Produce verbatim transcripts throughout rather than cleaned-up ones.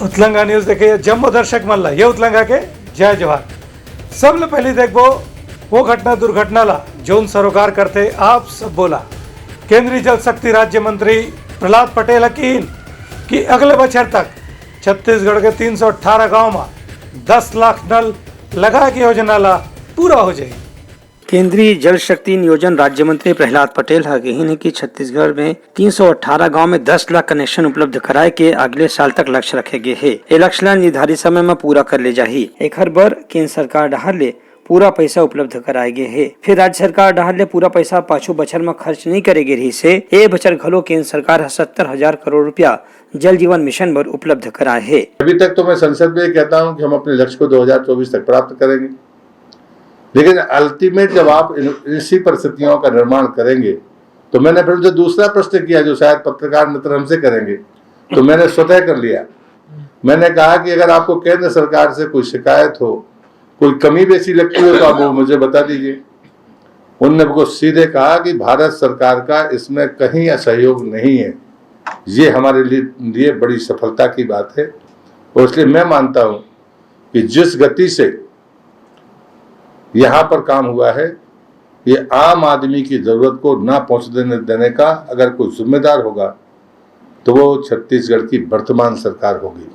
उतलंगा news देखे जम्मो दर्शक मन ला ये उतलंगा के जय जोहार। सबले पहली देखबो वो घटना दुर्घटना ला जोन सरोकार करथे आप सब बोला। केंद्रीय जल शक्ति राज्य मंत्री प्रहलाद पटेल ह किहिन कि अगले बछर तक छत्तीसगढ़ के तीन सौ अट्ठारह गांव म दस लाख नल लगाए के योजना ला पूरा हो जाही। केंद्रीय जल शक्ति नियोजन राज्य मंत्री प्रहलाद पटेल ह किहिन हे कि छत्तीसगढ़ में तीन सौ अट्ठारह गांव में दस लाख कनेक्शन उपलब्ध कराए के अगले साल तक लक्ष्य रखे गे हे। ए लक्ष्य ला निर्धारित समय म पूरा कर ले जाही। एखर बर केंद्र सरकार डहार ले पूरा पैसा उपलब्ध कराए गे हे। फेर राज्य सरकार डहार ले पूरा पैसा पाछू बछर म खर्च नइ करे गे रिहिस हे। ए बछर घलो केंद्र सरकार ह सत्तर हजार करोड़ रुपया जल जीवन मिशन बर उपलब्ध कराए हे। अभी तक तो मैं संसद में ये कहता हूं कि हम अपने लक्ष्य को दो हज़ार चौबीस तक प्राप्त करेंगे, लेकिन अल्टीमेट जब आप इन, इसी परिस्थितियों का निर्माण करेंगे, तो मैंने फिर उनसे दूसरा प्रश्न किया जो शायद पत्रकार मित्र हमसे करेंगे, तो मैंने स्वतः कर लिया। मैंने कहा कि अगर आपको केंद्र सरकार से कोई शिकायत हो, कोई कमी बेसी लगती हो, तो आप वो मुझे बता दीजिए। उनने मुझको सीधे कहा कि भारत सरकार का इसमें कहीं असहयोग नहीं है, ये हमारे लिए, लिए बड़ी सफलता की बात है। और इसलिए मैं मानता हूं कि जिस गति से यहां पर काम हुआ है, ये आम आदमी की जरूरत को ना पहुंचने देने का अगर कोई जिम्मेदार होगा, तो वो छत्तीसगढ़ की वर्तमान सरकार होगी।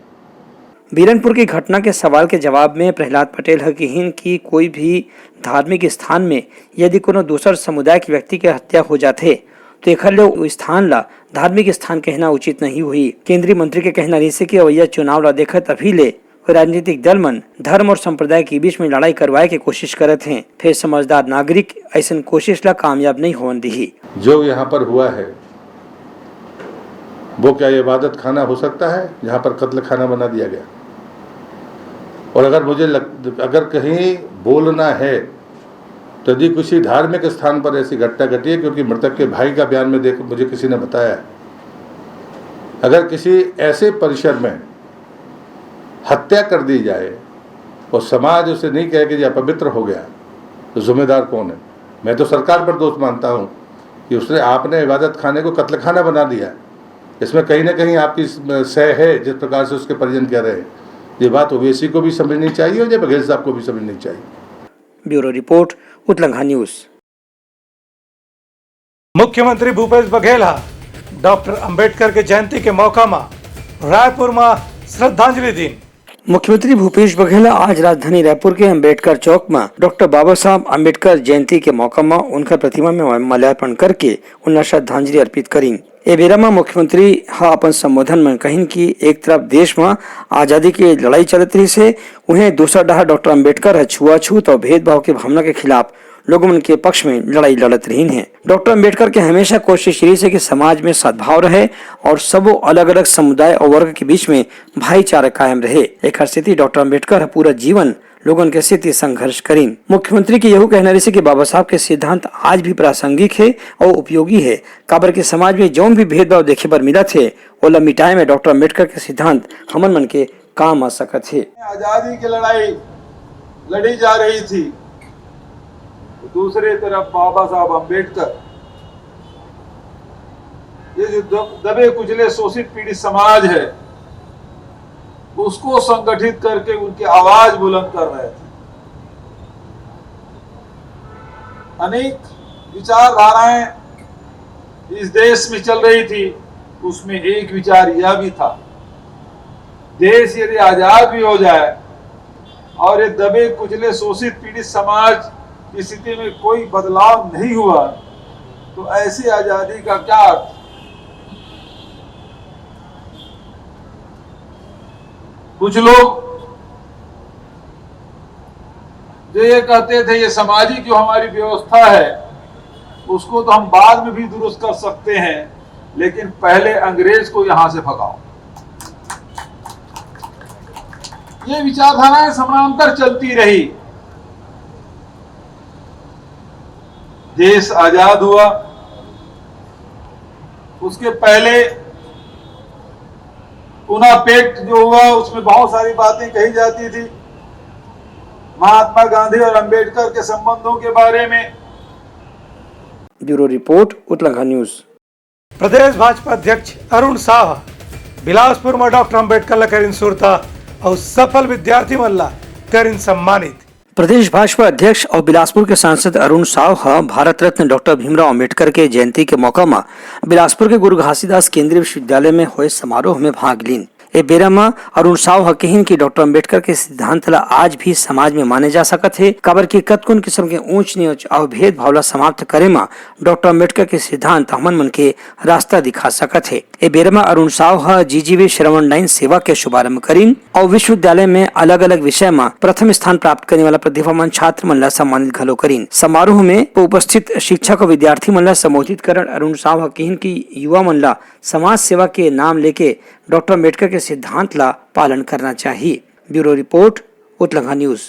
बीरनपुर की घटना के सवाल के जवाब में प्रहलाद पटेल ह किहिन कि कोई भी धार्मिक स्थान में यदि कोनो दूसर समुदाय के व्यक्ति के हत्या हो जाथे, तो एखर ले ओ स्थान ला धार्मिक स्थान कहना उचित नहीं हुई। केंद्रीय मंत्री के कहना रहिसे कि अवैया चुनाव ला देखत अभी ले राजनीतिक दल मन धर्म और संप्रदाय के बीच में लड़ाई करवाए के कोशिश करत हें, फेर समझदार नागरिक अइसन कोशिश ला कामयाब नहीं होवन दिही। जो यहाँ पर हुआ है, वो क्या इबादत खाना हो सकता है, जहाँ पर कत्ल खाना बना दिया गया? और अगर मुझे लग, अगर कहीं बोलना है, तो यदि किसी धार्मिक स्थान पर ऐसी घटना घटी है, क्योंकि मृतक के भाई का बयान में देख, मुझे किसी ने बताया, अगर किसी ऐसे परिसर में हत्या कर दी जाए और समाज उसे नहीं कहे कि ये अपवित्र हो गया, तो जिम्मेदार कौन है? मैं तो सरकार पर दोष मानता हूँ कि उसने, आपने इबादत खाने को कत्लखाना बना दिया। इसमें कहीं ना कहीं आपकी सह है, जिस प्रकार से उसके परिजन कह रहे हैं। ये बात ओवैसी को भी समझनी चाहिए और ये बघेल साहब को भी समझनी चाहिए। Bureau report, Utlangha news. मुख्यमंत्री भूपेश बघेल ह डॉक्टर अंबेडकर के जयंती के मौका म रायपुर म श्रद्धांजलि दीन। मुख्यमंत्री भूपेश बघेल ह आज राजधानी रायपुर के अंबेडकर चौक म डॉक्टर बाबा साहब अंबेडकर जयंती के मौका म उनकर प्रतिमा में माल्यार्पण करके उनला श्रद्धांजलि अर्पित करीन। ए बेरा म मुख्यमंत्री ह अपन संबोधन म कहिन कि एक तरफ देश म आजादी के लड़ाई चलत रहिस हे, उहें दूसर डहार डॉक्टर अंबेडकर ह छुआछूत अउ भेदभाव के भावना के खिलाफ लोगों मन के पक्ष में लड़ाई लड़त रहिन हे। डॉक्टर अंबेडकर के हमेशा कोशिश रहिस हे कि समाज में सद्भाव रहे और सबो अलग-अलग समुदाय और वर्ग के बीच में भाईचारा कायम रहे। एखर सेती डॉक्टर अंबेडकर ह पूरा जीवन लोगन के सेती संघर्ष करीन। मुख्यमंत्री के यहू कहना रहिस हे कि बाबा साहब के सिद्धांत आज भी प्रासंगिक हे और उपयोगी हे, काबर के समाज में जौन भी भेदभाव देखे बर मिलत हे, ओला मिटाए में डॉक्टर अंबेडकर के सिद्धांत हमन मन के काम आ सकत हे। आजादी की लड़ाई लड़ी जा रही थी, तो दूसरी तरफ बाबा साहब अंबेडकर, ये जो दब-, दबे कुचले शोषित पीड़ित समाज है, उसको संगठित करके उनकी आवाज बुलंद कर रहे थे। अनेक विचारधाराएं इस देश में चल रही थी, उसमें एक विचार यह भी था, देश यदि आजाद भी हो जाए और ये दबे कुचले शोषित पीड़ित समाज की स्थिति में कोई बदलाव नहीं हुआ, तो ऐसी आजादी का क्या अर्थ? कुछ लोग जो ये कहते थे, ये सामाजिक जो हमारी व्यवस्था है, उसको तो हम बाद में भी दुरुस्त कर सकते हैं, लेकिन पहले अंग्रेज को यहां से भगाओ। ये विचारधाराएं समानांतर चलती रही। देश आजाद हुआ, उसके पहले पुना पैक्ट जो हुआ, उसमें बहुत सारी बातें कही जाती थी महात्मा गांधी और अंबेडकर के संबंधों के बारे में। Bureau report, Utlangha news. प्रदेश भाजपा अध्यक्ष अरुण साह ह बिलासपुर म डॉक्टर अंबेडकर ला करिन सुरता अउ सफल विद्यार्थी मन ला करिन सम्मानित। प्रदेश भाजपा अध्यक्ष और बिलासपुर के सांसद अरुण साव ह भारत रत्न डॉक्टर भीमराव अंबेडकर के जयंती के मौका म बिलासपुर के गुरु घासीदास केंद्रीय विश्वविद्यालय में होए समारोह में भाग लीन। ए बेरा म अरुण साव ह कहिन कि डॉक्टर अंबेडकर के सिद्धांत ला आज भी समाज में माने जा सकत हे, काबर कि कतकोन किस्म के ऊंच नीच अउ भेदभाव ला समाप्त करे म डॉक्टर अंबेडकर के सिद्धांत हमन मन के रास्ता दिखा सकत हे। ए बेरा म अरुण साव ह जीजीवी श्रवण लाइन सेवा के शुभारंभ करिन अउ विश्वविद्यालय में अलग-अलग विषय म प्रथम स्थान प्राप्त करने वाला प्रतिभावान छात्र मन ला सम्मानित घलो करिन। समारोह में उपस्थित शिक्षक अउ विद्यार्थी मन ला संबोधित करत अरुण साव ह किहिन कि युवा मन ला समाज सेवा के नाम लेके डॉक्टर अंबेडकर के सिद्धांत ला पालन करना चाहिए। Bureau report, Utlangha news.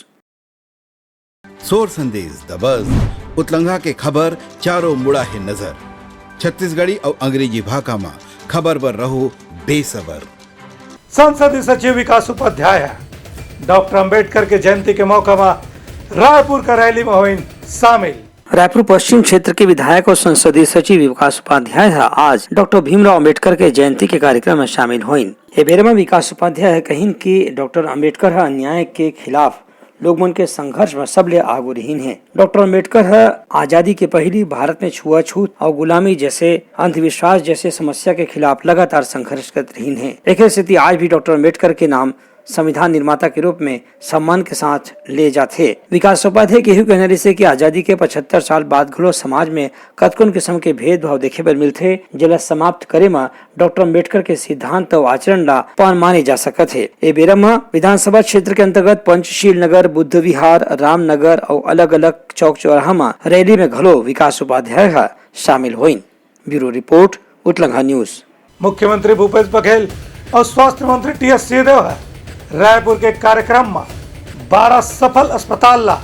सोर संदेश दबस, उतलंघा के खबर चारों मुड़ा हे नजर। छत्तीसगढ़ी अउ अंग्रेजी भाखा म खबर बर रहो बेसबर। संसदीय सचिव विकास उपाध्याय ह डॉक्टर अंबेडकर के जयंती के मौका म रायपुर का रैली म होइन शामिल। रायपुर पश्चिम क्षेत्र के विधायक और संसदीय सचिव विकास उपाध्याय ह आज डॉक्टर भीमराव अंबेडकर के जयंती के कार्यक्रम में शामिल होइन। ए बेरा म विकास उपाध्याय ह कहिन कि डॉक्टर अंबेडकर ह अन्याय के खिलाफ लोग मन के संघर्ष म सबले आगू रहिन हे। डॉक्टर अंबेडकर ह आजादी के पहिली भारत में छुआछूत अउ गुलामी जैसे अंधविश्वास जैसे समस्या के खिलाफ लगातार संघर्ष करत रहिन हे। एखर सेती आज भी डॉक्टर अंबेडकर के नाम संविधान निर्माता के रूप में सम्मान के साथ ले जाथे। विकास उपाध्याय के यही कहना रहिसे कि आजादी के पचहत्तर साल बाद घलो समाज में कतकोन किस्म के भेदभाव देखे बर मिलथे, जेला समाप्त करे म डॉक्टर अंबेडकर के सिद्धांत अउ आचरण ला पान माने जा सकत हे। ए बेरा म विधानसभा क्षेत्र के अंतर्गत पंचशील नगर, बुद्ध विहार, रामनगर अउ अलग-अलग चौक चौराहा म रैली में घलो विकास उपाध्याय ह शामिल होइन। Bureau report, Utlangha news. मुख्यमंत्री भूपेश बघेल अउ स्वास्थ्य मंत्री टीएस सिंहदेव ह रायपुर के कार्यक्रम म बारह सफल अस्पताल ला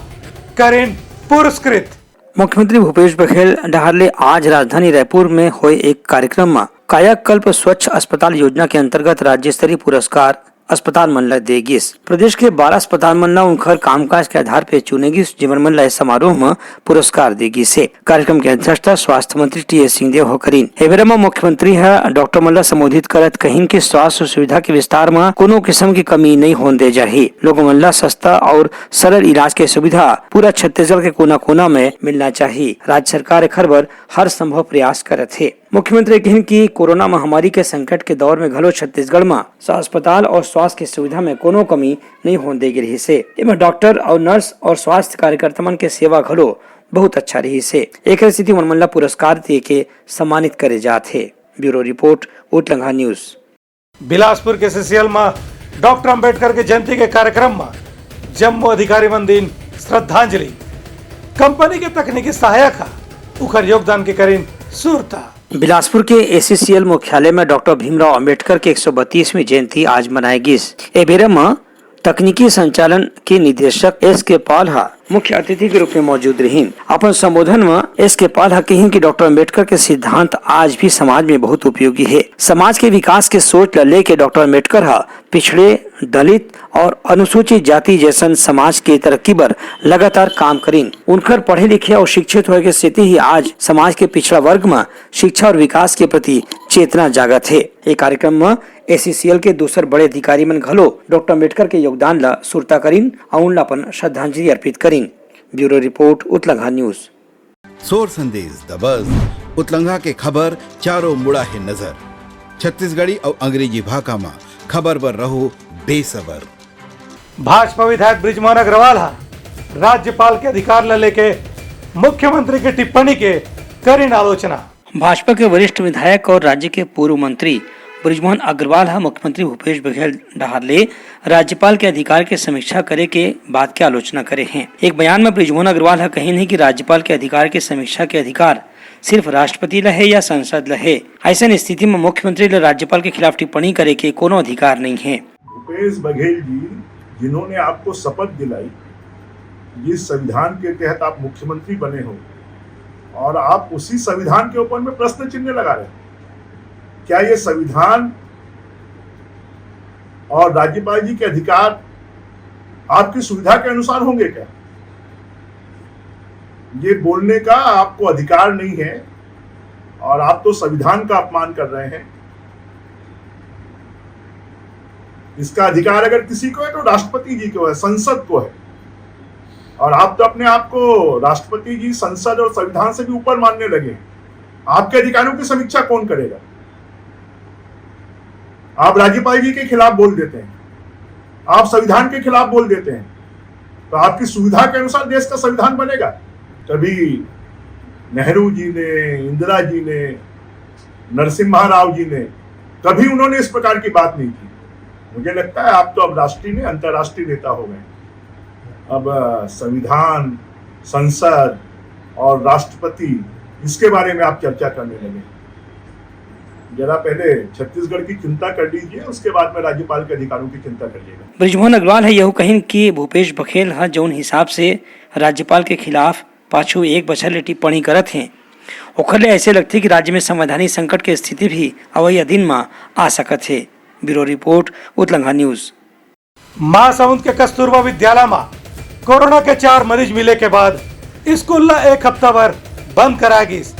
करिन पुरस्कृत। मुख्यमंत्री भूपेश बघेल डहार ले आज राजधानी रायपुर में होए एक कार्यक्रम म कायाकल्प स्वच्छ अस्पताल योजना के अंतर्गत राज्य स्तरीय पुरस्कार अस्पताल मन ल दे गिस। प्रदेश के बारह अस्पताल मन ल उनखर कामकाज के आधार पे चुने गिस, जेमन मन ल ए समारोह म पुरस्कार दे गिस हे। कार्यक्रम के अध्यक्षता स्वास्थ्य मंत्री टीएस सिंहदेव ह करिन। ए बेरा म मुख्यमंत्री ह डॉक्टर मन ल संबोधित करत कहिन कि स्वास्थ्य सुविधा के विस्तार म कोनो किस्म के कमी नइ होन दे जाही। लोगों मन ल सस्ता अउ सरल इलाज के सुविधा पूरा छत्तीसगढ़ के कोना-कोना में मिलना चाही। राज्य सरकार एखर बर हर संभव प्रयास करत हे। मुख्यमंत्री कहिन कि कोरोना महामारी के संकट के दौर में घलो छत्तीसगढ़ म अस्पताल अउ स्वास्थ्य के सुविधा में कोनो कमी नइ होन दे गे रिहिस हे। एमा डॉक्टर अउ नर्स अउ स्वास्थ्य कार्यकर्ता मन के सेवा घलो बहुत अच्छा रिहिस हे। एखर सेती उमन मन ल पुरस्कार दे के सम्मानित करे जात हे। Bureau report, Utlangha news. Bilaspur के सीसीएल म डॉक्टर अंबेडकर के जयंती के कार्यक्रम म जम्मो अधिकारी मन दीन श्रद्धांजलि। कंपनी के तकनीकी सहायक ह उखर योगदान के करिन सुरता। बिलासपुर के एसीसीएल मुख्यालय म डॉक्टर भीमराव अंबेडकर के एक सौ बत्तीसवीं जयंती आज मनाए गिस। ए बेरा म तकनीकी संचालन के निदेशक एस के पाल ह मुख्य अतिथि के रूप में मौजूद रहिन। अपन संबोधन म एस के पाल ह कहिन कि डॉक्टर अंबेडकर के सिद्धांत आज भी समाज में बहुत उपयोगी हे। समाज के विकास के सोच ल लेके डॉक्टर अंबेडकर ह पिछड़े, दलित अउ अनुसूचित जाति जैसन समाज के तरक्की बर लगातार काम करिन। उनखर पढ़े लिखे अउ शिक्षित होए के सेती ही आज समाज के पिछड़ा वर्ग म शिक्षा अउ विकास के प्रति चेतना जागत हे। ए कार्यक्रम म एसीसीएल के दूसर बड़े अधिकारी मन घलो डॉक्टर अंबेडकर के योगदान ल सुरता करिन अउ उनला अपन श्रद्धांजलि अर्पित करिन। Bureau report, Utlangha news. सोर संदेश दबस, उतलंघा के खबर चारों मुड़ा हे नजर। छत्तीसगढ़ी अउ अंग्रेजी भाखा म खबर बर रहो बेसबर। भाजपा विधायक बृजमोहन अग्रवाल ह राज्यपाल के अधिकार ल लेके मुख्यमंत्री के टिप्पणी के करिन आलोचना। भाजपा के वरिष्ठ विधायक अउ राज्य के पूर्व मंत्री बृजमोहन अग्रवाल ह मुख्यमंत्री भूपेश बघेल डहार ले राज्यपाल के अधिकार के समीक्षा करे के बात के आलोचना करे हे। एक बयान म बृजमोहन अग्रवाल ह कहिन हे कि राज्यपाल के अधिकार के समीक्षा के अधिकार सिर्फ राष्ट्रपति ल हे या संसद ल हे। अइसन स्थिति म मुख्यमंत्री ल राज्यपाल के खिलाफ टिप्पणी करे के कोनो अधिकार नइ हे। भूपेश बघेल जी, जिन्होंने आपको शपथ दिलाई, जिस संविधान के तहत आप मुख्यमंत्री बने हो, और आप उसी संविधान के ऊपर में प्रश्न चिन्ह लगा रहे हैं। क्या ये संविधान और राज्यपाल जी के अधिकार आपकी सुविधा के अनुसार होंगे क्या? ये बोलने का आपको अधिकार नहीं है और आप तो संविधान का अपमान कर रहे हैं। इसका अधिकार अगर किसी को है तो राष्ट्रपति जी को है, संसद को है। और आप तो अपने आप को राष्ट्रपति जी, संसद और संविधान से भी ऊपर मानने लगे हैं। आपके अधिकारों की समीक्षा कौन करेगा? आप राज्यपाल जी के खिलाफ बोल देते हैं, आप संविधान के खिलाफ बोल देते हैं, तो आपकी सुविधा के अनुसार देश का संविधान बनेगा। कभी नेहरू जी ने, इंदिरा जी ने, नरसिम्हा राव जी ने, कभी उन्होंने इस प्रकार की बात नहीं की। मुझे लगता है आप तो अब राष्ट्रीय नहीं, अंतर्राष्ट्रीय नेता हो गए। अब संविधान, संसद और राष्ट्रपति, इसके बारे में आप चर्चा करने लगे। जरा पहले छत्तीसगढ़ की चिंता कर लीजिए, उसके बाद में राज्यपाल के अधिकारों की चिंता करिएगा। बृजमोहन अग्रवाल ह यहू कहिन कि भूपेश बघेल ह जउन हिसाब से राज्यपाल के खिलाफ पाछू एक बछर ले टिप्पणी करत हे, ओखर ले अइसे लगथे कि राज्य में संवैधानिक संकट के स्थिति भी अवइया दिन म आ सकत हे। Bureau report, Utlangha news. Mahasamund के कस्तूरबा विद्यालय म कोरोना के चार मरीज मिले के बाद स्कूल ल एक हफ्ता बर बंद कराय गिस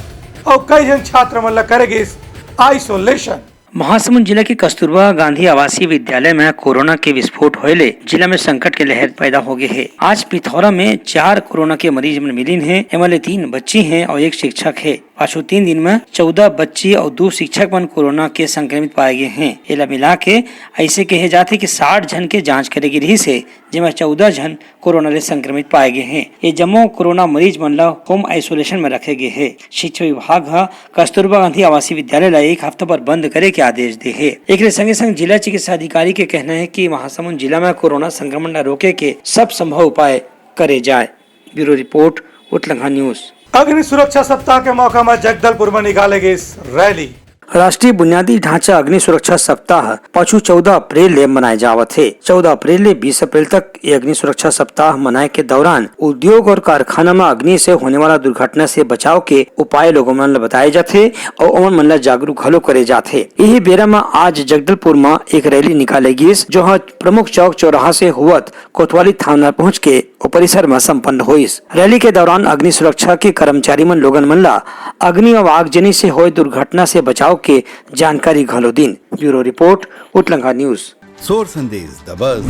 अउ कई झन छात्र मन ल करे गिस आइसोलेशन। महासमुंद जिला के कस्तूरबा गांधी आवासीय विद्यालय में कोरोना के विस्फोट होए ले जिला में संकट के लहर पैदा हो गए हे। आज पिथौरा में चार कोरोना के मरीज मन मिलिन हे, एमा ले तीन बच्ची हे अउ एक शिक्षक हे। पाछू तीन दिन में चौदह बच्ची अउ दो शिक्षक मन कोरोना के संक्रमित पाए गए हे। एला मिला के अइसे कहे जाथे कि साठ झन के जांच करे गे रिहिस हे, जेमा चौदह झन कोरोना ले संक्रमित पाए गए हे। ये जम्मो कोरोना मरीज मन ला होम आइसोलेशन में रखे गए हे। शिक्षा विभाग ह कस्तूरबा गांधी आवासीय विद्यालय ला एक हफ्ता बर बंद करे के आदेश दे हे। एकरे संगे संग जिला चिकित्सा अधिकारी के कहना हे कि महासमुंद जिला में कोरोना संक्रमण ला रोके के सब संभव उपाय करे जाए। Bureau report, Utlangha news. अग्नि सुरक्षा सप्ताह के मौका म जगदलपुर म निकाले गिस रैली। राष्ट्रीय बुनियादी ढांचा अग्नि सुरक्षा सप्ताह पाछू चौदह अप्रैल ले मनाए जावत हे। चौदह अप्रैल ले बीस अप्रैल तक ये अग्नि सुरक्षा सप्ताह मनाए के दौरान उद्योग और कारखाना म अग्नि से होने वाला दुर्घटना से बचाव के उपाय लोगों मन ल बताए जाथे अउ ओमन मन ल जागरूक घलो करे जाथे। इही बेरा म आज जगदलपुर म एक रैली निकाले गिस, जो ह प्रमुख चौक चौराहा से होवत कोतवाली थाना पहुंच के ओ परिसर म संपन्न होइस। रैली के दौरान अग्नि सुरक्षा के कर्मचारी मन लोगन मन ला अग्नि अउ आगजनी से होए दुर्घटना से बचाव के जानकारी घलो दिन। Bureau report, Utlangha news. सोर संदेश दबस,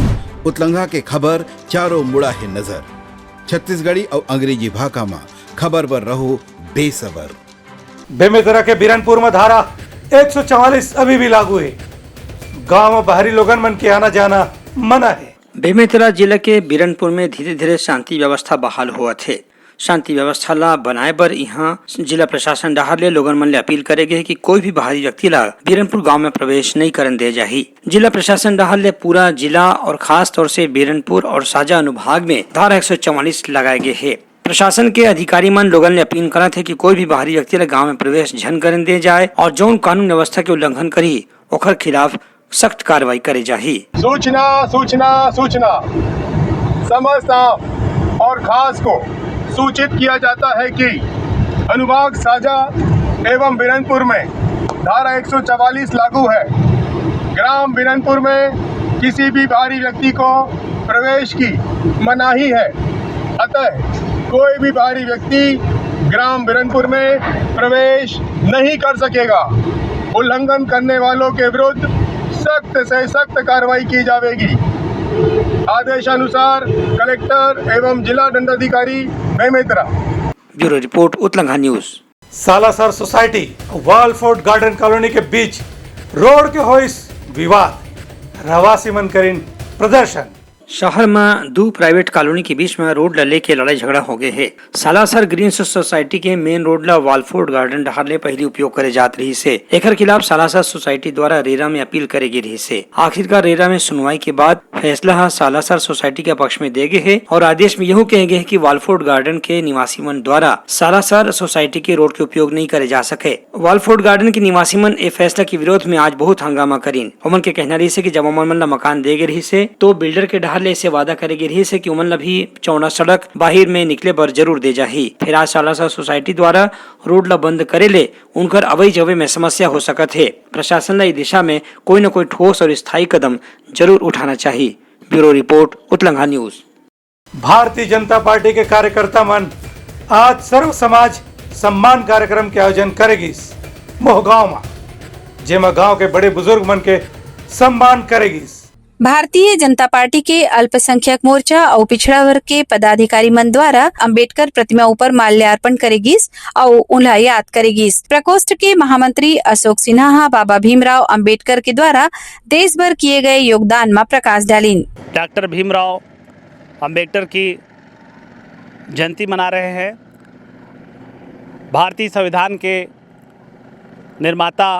उतलंघा के खबर चारों मुड़ा हे नजर। छत्तीसगढ़ी अउ अंग्रेजी भाखा म खबर बर रहो बेसबर। बेमेतरा के बिरनपुर म धारा एक सौ चवालीस अभी भी लागू हे। गांव म बाहरी लोगन मन के आना जाना मना हे। बेमेतरा जिला के बिरनपुर में धीरे-धीरे शांति व्यवस्था बहाल होवत हे। शांति व्यवस्था ला बनाए बर इहां जिला प्रशासन डहार ले लोगन मन ले अपील करे गे हे कि कोई भी बाहरी व्यक्ति ला बिरनपुर गांव में प्रवेश नइ करन दे जाही। जिला प्रशासन डहार ले पूरा जिला और खास तौर से बिरनपुर और साजा अनुभाग में धारा एक सौ चवालीस लगाए गे हे। प्रशासन के अधिकारी मन लोगन ले अपील करत हे कि कोई भी बाहरी व्यक्ति ला गांव में प्रवेश झन करन दे जाए और जौन कानून व्यवस्था के उल्लंघन करही, ओखर खिलाफ सख्त कार्रवाई करे जाही। सूचना, सूचना, सूचना। समस्त आम और खास को सूचित किया जाता है कि अनुभाग साजा एवं बिरनपुर में धारा एक सौ चवालीस लागू है। ग्राम बिरनपुर में किसी भी बाहरी व्यक्ति को प्रवेश की मनाही है, अतः कोई भी बाहरी व्यक्ति ग्राम बिरनपुर में प्रवेश नहीं कर सकेगा। उल्लंघन करने वालों के विरुद्ध सख्त से सख्त कार्रवाई की जाएगी। आदेशानुसार कलेक्टर एवं जिला दंडाधिकारी Bemetara. Bureau report, Utlangha news. Salasar society, Walford garden colony के बीच रोड के होइस विवाद, रहवासी मन करिन प्रदर्शन। शहर म दू प्राइवेट कॉलोनी के बीच म रोड ल लेके लड़ाई झगड़ा हो गए हे। सालासर ग्रीन सोसाइटी के मेन रोड ल वालफोर्ड गार्डन डहार ले पहिली उपयोग करे जात रहिस हे। एखर खिलाफ सालासर सोसाइटी द्वारा रेरा में अपील करे गे रहिस हे। आखिरकार रेरा में सुनवाई के बाद फैसला ह सालासर सोसाइटी के पक्ष में दे गे हे और आदेश में यहू कहे गे हे कि वालफोर्ड गार्डन के निवासी मन द्वारा सालासर सोसाइटी के रोड के उपयोग नहीं करे जा सके। वालफोर्ड गार्डन के निवासी मन ए फैसला के विरोध में आज बहुत हंगामा करिन। ओमन के कहना रहिस हे कि जब ओमन मन ल मकान दे गे रहिस हे, तो बिल्डर के डहार ले ऐसे वादा करे गे रहिस हे कि ओमन ल भी चौड़ा सड़क बाहिर में निकले बर जरूर दे जाही। फिर आज सालासर सोसाइटी द्वारा रोड ल बंद करे ले उनकर अवई जवे में समस्या हो सकत हे। प्रशासन ल ए दिशा में कोई न कोई ठोस और स्थायी कदम जरूर उठाना चाही। Bureau report, Utlangha news. Bharatiya Janata party के कार्यकर्ता मन आज सर्व समाज सम्मान कार्यक्रम के आयोजन करे गिस मोहगांव म, जेमा गांव के बड़े बुजुर्ग मन के सम्मान करे गिस। भारतीय जनता पार्टी के अल्पसंख्यक मोर्चा अउ पिछड़ा वर्ग के पदाधिकारी मन द्वारा अंबेडकर प्रतिमा ऊपर माल्यार्पण करे गिस अउ उन्हें याद करे गिस। प्रकोष्ठ के महामंत्री अशोक सिन्हा ह बाबा भीमराव अंबेडकर के द्वारा देश भर किए गए योगदान म प्रकाश डालिन। डॉक्टर भीमराव अंबेडकर की जयंती मना रहे हैं। भारतीय संविधान के निर्माता,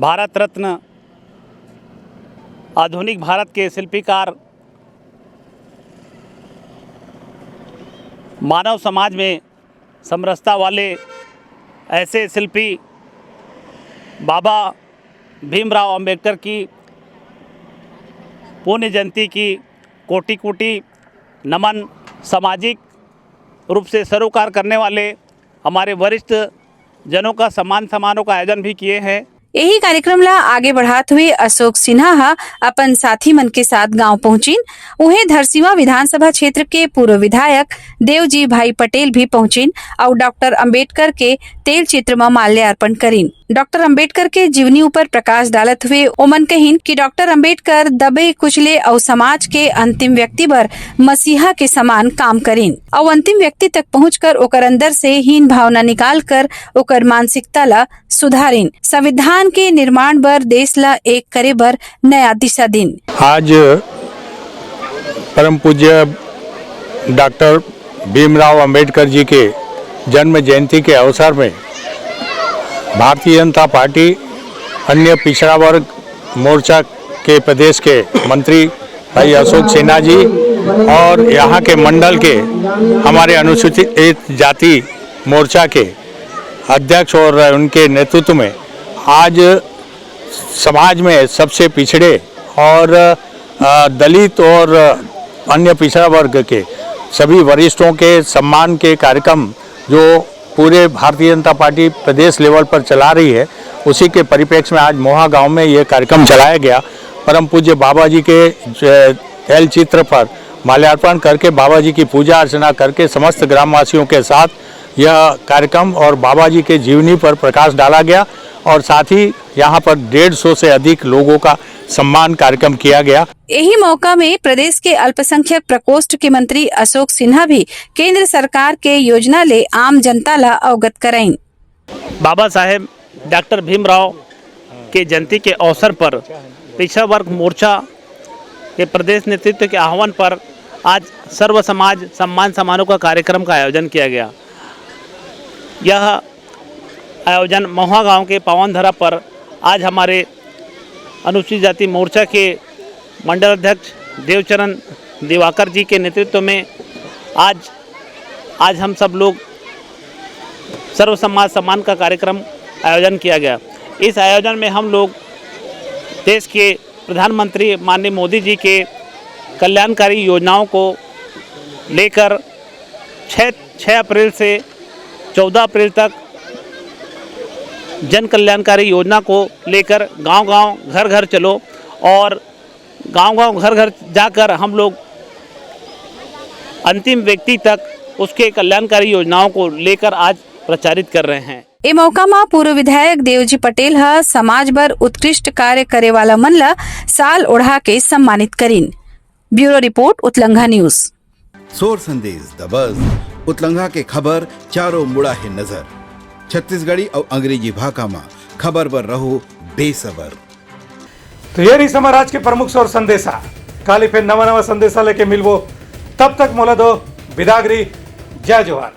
भारत रत्न, आधुनिक भारत के शिल्पीकार, मानव समाज में समरसता वाले ऐसे शिल्पी बाबा भीमराव अंबेडकर की पुण्य जयंती की कोटि कोटि नमन। सामाजिक रूप से सरोकार करने वाले हमारे वरिष्ठ जनों का सम्मान समारोह का आयोजन भी किए हैं। यही कार्यक्रम ला आगे बढ़ात हुए अशोक सिन्हा ह अपन साथी मन के साथ गांव पहुंचिन। उहें धरसीवा विधानसभा क्षेत्र के पूर्व विधायक देवजी भाई पटेल भी पहुंचिन अउ डॉक्टर अंबेडकर के तेल चित्र म माल्यार्पण करिन। डॉक्टर अंबेडकर के जीवनी ऊपर प्रकाश डालत हुए ओमन कहिन कि डॉक्टर अंबेडकर दबे कुचले अउ समाज के अंतिम व्यक्ति बर मसीहा के समान काम करिन अउ अंतिम व्यक्ति तक पहुंचकर ओकर अंदर से हीन भावना निकाल कर ओकर मानसिकता ला सुधारिन। संविधान के निर्माण बर, देश ला एक करे बर नया दिशा दिन। आज परम पूज्य डॉक्टर भीमराव अंबेडकर जी के जन्म जयंती के अवसर में भारतीय जनता पार्टी अन्य पिछड़ा वर्ग मोर्चा के प्रदेश के मंत्री भाई अशोक सिन्हा जी और यहाँ के मंडल के हमारे अनुसूचित जाति मोर्चा के अध्यक्ष और उनके नेतृत्व में आज समाज में सबसे पिछड़े और, अ, दलित और अन्य पिछड़ा वर्ग के सभी वरिष्ठों के सम्मान के कार्यक्रम जो पूरे भारतीय जनता पार्टी प्रदेश लेवल पर चला रही है, उसी के परिप्रेक्ष्य में आज मोहा गांव में ये कार्यक्रम चलाया गया। परम पूज्य बाबा जी के, अ, तैल चित्र पर माल्यार्पण करके बाबा जी की पूजा अर्चना करके समस्त ग्रामवासियों के साथ यह कार्यक्रम और बाबा जी के जीवनी पर प्रकाश डाला गया और साथ ही यहाँ पर डेढ़ सौ से अधिक लोगों का सम्मान कार्यक्रम किया गया। यही मौका में प्रदेश के अल्पसंख्यक प्रकोष्ठ के मंत्री अशोक सिन्हा भी केंद्र सरकार के योजना ले आम जनता ला अवगत कराइन। बाबा साहेब डॉक्टर भीमराव के जयंती के अवसर पर पिछड़ा वर्ग मोर्चा के प्रदेश नेतृत्व के आह्वान पर आज सर्व समाज सम्मान समारोह का कार्यक्रम का आयोजन किया गया। यह आयोजन महुआ गांव के पावन धरा पर आज हमारे अनुसूचित जाति मोर्चा के मंडल अध्यक्ष देवचरण दिवाकर जी के नेतृत्व में आज, आज हम सब लोग सर्व समाज सम्मान का कार्यक्रम आयोजन किया गया। इस आयोजन में हम लोग देश के प्रधानमंत्री माननीय मोदी जी के कल्याणकारी योजनाओं को लेकर छः, छः अप्रैल से चौदह अप्रैल तक जन कल्याणकारी योजना को लेकर गांव-गांव, घर-घर चलो और गांव-गांव, घर-घर जाकर हम लोग अंतिम व्यक्ति तक उसके कल्याणकारी योजनाओं को लेकर आज प्रचारित कर रहे हैं। ए मौका म पूर्व विधायक देवजी पटेल ह समाज बर उत्कृष्ट कार्य करे वाला मन ल साल ओढ़ा के सम्मानित करिन। Bureau report, Utlangha news. सोर संदेश दबस, उतलंघा के खबर चारों मुड़ा हे नजर। छत्तीसगढ़ी अउ अंग्रेजी भाखा म खबर बर रहो बेसबर। तो ये रही हमार आज के प्रमुख सोर संदेशा। काली फिर नवा नवा संदेशा लेके मिलबो, तब तक मोला दो बिदागरी। जय जोहार।